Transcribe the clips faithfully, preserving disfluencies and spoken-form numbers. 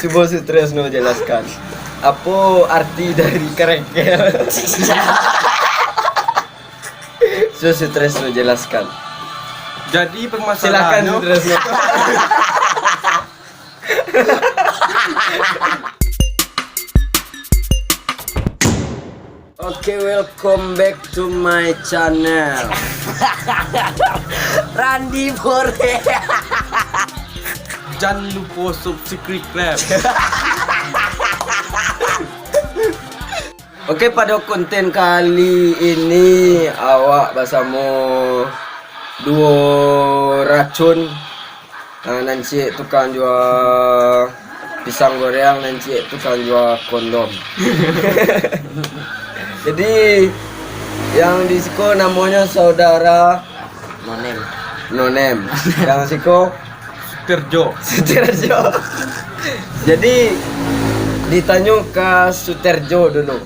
Cubo Sutresno jelaskan, apo arti dari kerekel? Cubo Sutresno jelaskan. Jadi, silakan, permasalahannya, Sutresno. Oke, welcome back to my channel. Randi Bore. Jan lupo subscribe. Oke, pada konten kali ini awak basamo duo racun. Ah, nan ciek tukang jua pisang goreng, nan ciek tukang jua kondom. Jadi, yang di siko namonyo saudara Nonem. Nonem. Yang siko Suterjo. Suterjo. Jadi, ditanyo ka Suterjo dulu.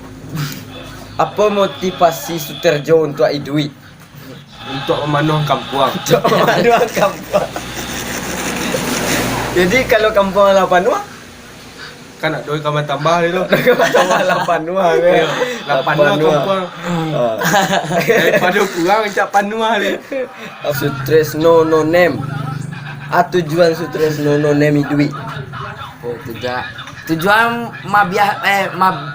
Apo motivasi Suterjo untuak iduik? Untuak mamanuah kampuang. Untuak mamanuah kampuang. Jadi, kalau kampuang lah panuah? Kan ado kamar tambah tu. Kamar tambah lah panuah, kan? Iyo, lah panuah kampuang. Ah. Daripado kurang, cak panuah tu. Sutresno Nonem. Ah, tujuan Sutresno Nonem iduik. Oh, tujuan, tujuan mabiah, eh, mab-,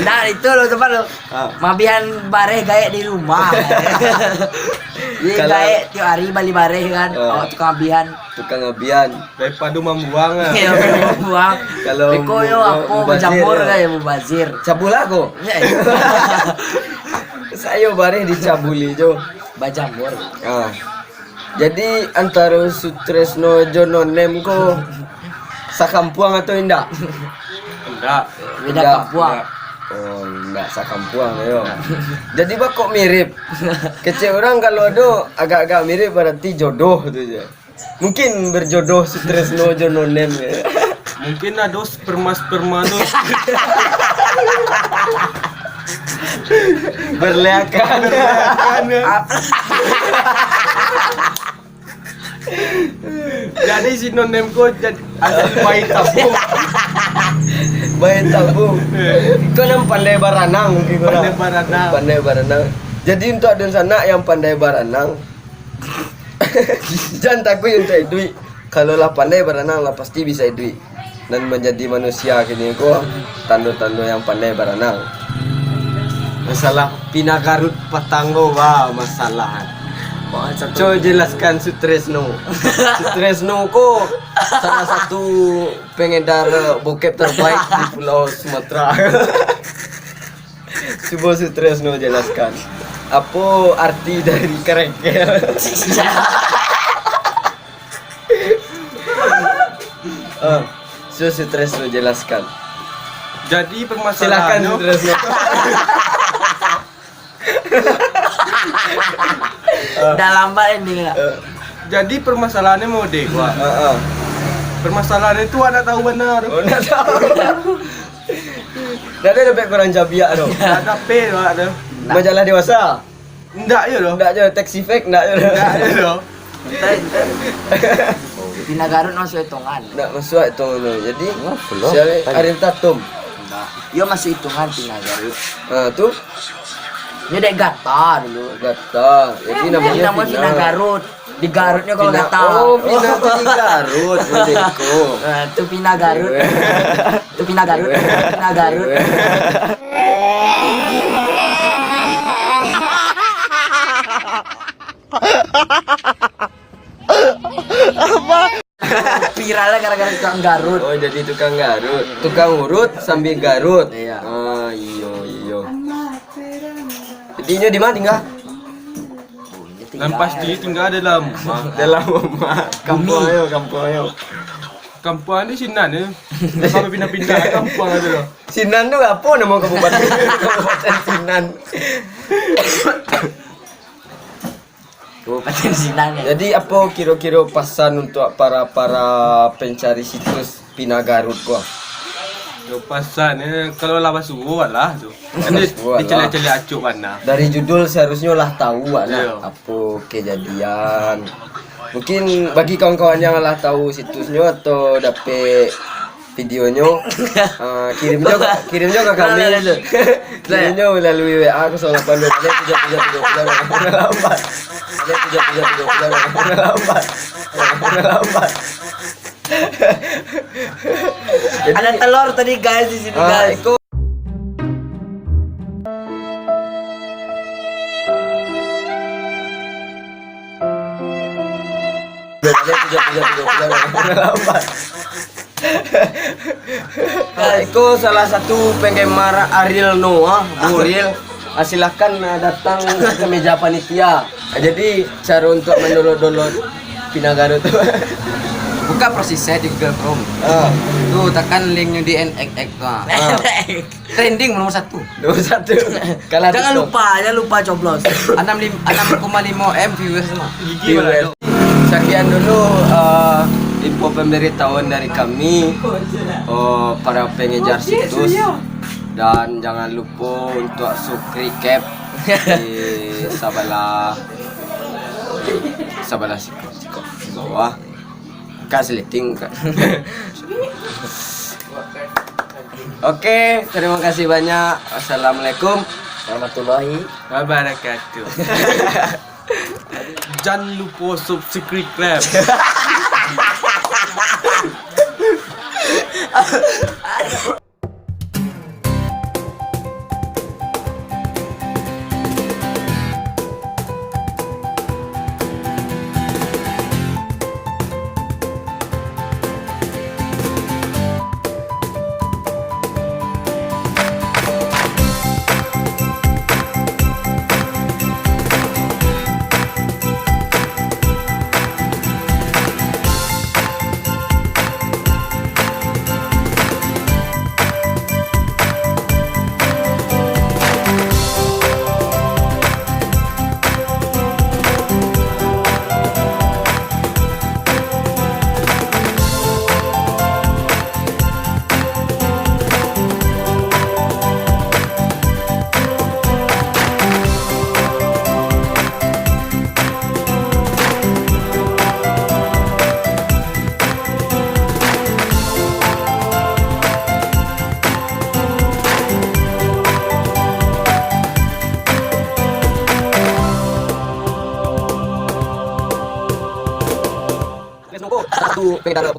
nah, itu lo, tempat lo. Ah. Mabihan bareh gaek di rumah. Jadi, kalau gaek tiok hari bali bareh kan, ah, awak tukang abihan. Tukang abihan. Daripado mambuang lah. Iyo, mambuang. Kalau beko yo, mambuang, apo, mubazir, bajamur yo. Kan, yo, mubazir. Cabulah ko. Iyo. Sayo bareh dicabuli jo. Bajamur. Ah. Jadi, antaro Sutresno jo Nonem ko sakampuang atau indak? Indak. Beda kampuang. Indak. Oh, indak sakampuang yo. Indak. Jadi, baa kok mirip? Kecek urang kalau ado agak-agak mirip, barati jodoh tu je. Mungkin berjodoh Sutresno jo Nonem yo. Mungkin ado sperma-sperma tu. Berleakan. Berleakan, yo. Ap- Jadi, si Nonem ko jadi asli bayi tabung. Bayi tabung. Eh. Ko nan pandai baranang mungkin ko lah. Pandai baranang. Pandai baranang. Jadi, untuak dunsanak yang pandai baranang, jan takuik untuak iduik. Kalau lah pandai baranang, lah pasti bisa iduik. Nan manjadi manusia kini ko tando-tando yang pandai baranang. Masalah pina Garut patang ko, ba masalah. Cubo jelaskan Sutresno. Sutresno ko salah satu pengedar bokep terbaik di Pulau Sumatera. Cubo Sutresno jelaskan, apo arti dari kerekel? Ah, cubo Sutresno jelaskan. Jadi, silakan, permasalahannya, Sutresno. Dah lambat ending lah. Eh. Jadi, permasalahannya mode ko. Heeh. Permasalahan itu ndak tahu bana tu. Oh, ndak tahu. Ndak ado dapek kurang cabiak tu. Ndak ado pe tu, ndak ado. Majalah dewasa? Ndak yo doh. Ndak yo, Tex Effect ndak yo doh. Ndak yo doh. Entah, entah. Pina Garut masuk hitungan. Ndak masuk hitungan tu. Jadi, Ariel Tatum. Ndak. Yo masuk hitungan Pina Garut. Ah, tu? Nyo dek gata dulu. Gata. Jadi, namonyo Pina Garut. Di Garutnyo kalau gata. Oh, Pina tu di Garut, Madeko. Ah, tu Pina Garut. Tu Pina Garut. Pina Garut. Viral lah gara-gara tukang Garut. Oh, jadi tukang Garut. Tukang urut sambil Garut. Iya. Ah, iyo, iyo. Jadi, inyo di ma tingga? Nan pasti tingga dalam rumah. Dalam rumah. Kampuang ayo, kampuang ayo. Kampuang di sinan yo. Sampai pindah-pindah kampuang aja lah. Sinan tu apo namo kabupaten? Kabupaten Sinan. Kabupaten Sinan, yo. Jadi, apo kiro-kiro pasan untuak para-para pencari situs Pina Garut ko? Yo, pasan, eh, kalau lah basuo lah tu. Kan di-, basuo lah. Dicaliak-caliak acok bana. Dari judul seharusnyo lah tahu lah, iyo, apo kejadian. Mungkin bagi kawan-kawan yang lah tahu situsnyo atau dapek videonyo, ah, kirim jo, kirim jo ka kami. Kirim jo melalui W A kosong lapan dua tiga tujuh tujuh tiga puluh delapan delapan delapan delapan. Jadi, ada telur tadi, guys, di sini, ah, guys. Iko. Iko salah satu penggemar Ariel Noah, Buril. Ah, silakan, ah, datang ke meja panitia. Ah, jadi, cara untuk mendownload-download Pinagaro tu. Buka Prosiset di Google Chrome. Ah. Tu, tekan linknyo di N X X tu, ah. Ah. Trending nomor satu. Nomor satu. Kalah TikTok. Jangan lupa, jangan lupa coblos. Enam lim-, enam koma lima M viewers tu, ah. Viewers. Sekian dulu, eh, info pemberitahuan dari kami, eh, para pengejar situs. Dan jangan lupa untuk subscribe di sabalah, sabalah siko, siko bawah. Ka seleting ka. Oke, terima kasih banyak. Wassalamualaikum warahmatullahi wabarakatuh. Jan lupo subscribe. Satu pengedar.